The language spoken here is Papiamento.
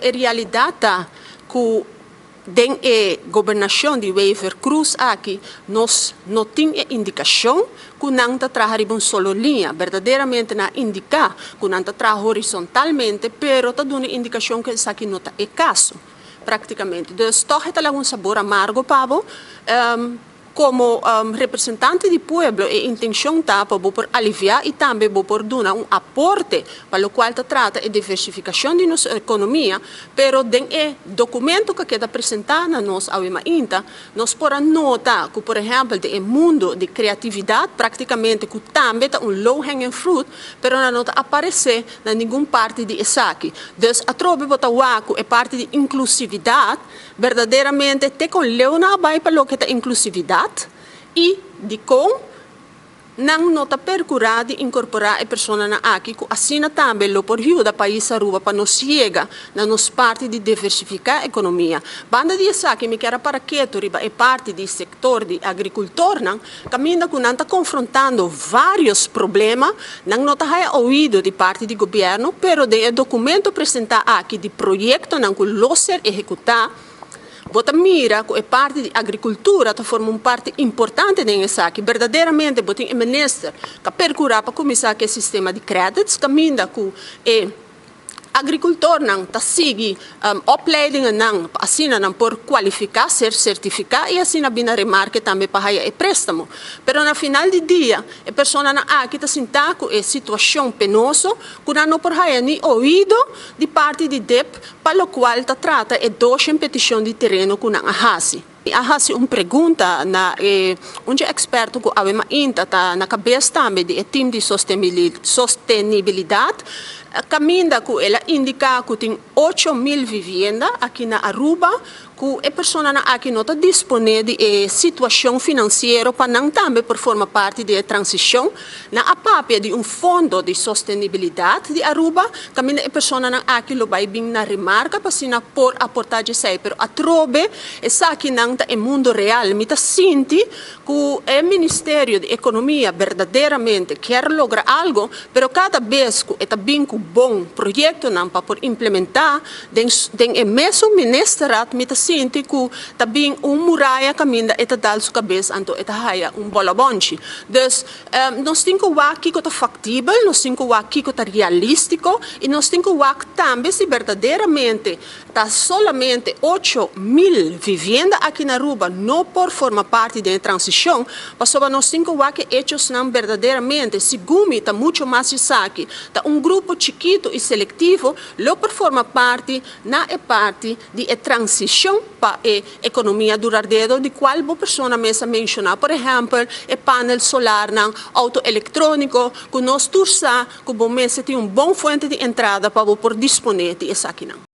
E realidad ta cu den e gobernacion di Wever Croes aki nos no tin e indicacion cu nan ta traha riba un solo liña. Berdaderamente nan a indica cu nan ta traha horizontalmente, pero ta duna indicacion cu esaki no ta e caso practicamente. Dus toch e ta laga un sabor amargo pa bo. Komo representante di pueblo e intenshon ta pa bo por aliviá i tambe bo por duna un aporte pa lokual ta trata e diversifikashon di nos ekonomia, pero den e dokumento ku a keda presentá na nos awe mainta nos por a nota ku por ehèmpel den e mundo di kreatividat praktikamente ku tambe ta un low hanging fruit pero nan no ta aparesé na ningun parti di esaki. Dus atrobe bo ta wak ku e parti di inklusividat Berdaderamente te kon leu nan a bai pa loke ta inklusividat i dikon nan no ta perkurá di inkorporá e personanan aki ku asina tambe lo por yuda pais Aruba pa nos yega na nos parti di diversifiká ekonomia. Banda di esaki mi kier a para ketu riba e parti di sektor di agrikultornan kaminda ku nan ta konfrontando vários problema, nan no ta haya oido di parti di gobièrnu, pero den e dokumento presentá aki di proyektonan ku lo ser ehekutá, bo ta mira ku e parti di agrikultura ta forma un parti importante den esaki. Berdaderamente bo tin e minister ta perkurá pa kuminsá ku e sistema di credits kaminda ku e Agricultornan ta sigui opleidingennan pa asina nan por cualifica, ser certifica y asina bina remarke tambe pa haya e prestamo. Pero na final di dia e personanan aki ta sinta cu e situacion penoso cu nan no por haya ni oido di parti di dip pa locual ta trata e doshen peticion di tereno cu nan a haci. Mi a hasi un pregunta na e un dje eksperto ku awe mainta ta na kabes tambe di e tim di sostenibilidat, kaminda ku el a indiká ku tin 8000 vivienda aki na Aruba ku e personanan aki no ta disponé di e situashon finansiero pa nan tambe por forma parti di e transishon. Nan a papia di un fondo di sostenibilidat di Aruba kaminda e personanan aki lo bai bin na remarka pa asina por aportá djesei, pero atrobe Esakinan ta e mundo real. Mi ta sinti cu e Ministerio di Economia berdaderamente kier logra algo, pero cada bes cu e ta bin cu bon proyectonan pa por implementa den den e mesun ministerraad mi ta sinti cu ta bin un muraya caminda e ta dal su cabes anto e ta haya un bolabonchi. Dus nos tin cu wak kico ta factibel, nos tin cu wak kico ta realistico y nos tin cu wak tambe si berdaderamente Ta solamente 8000 vivienda aki na Aruba no por forma parti den e transicion, pasobra nos tin cu wak e hechosnan berdaderamente. Segun mi ta mucho mas esaki ta un grupo chikito y selectivo lo por forma parti na e parti di e transicion pa e economia durardedo di cual bo persona mes a menciona, por ehempel e panel solarnan, auto electronico, cu nos tur sa cu bo mester tin un bon fuente di entrada pa bo por dispone di esakinan.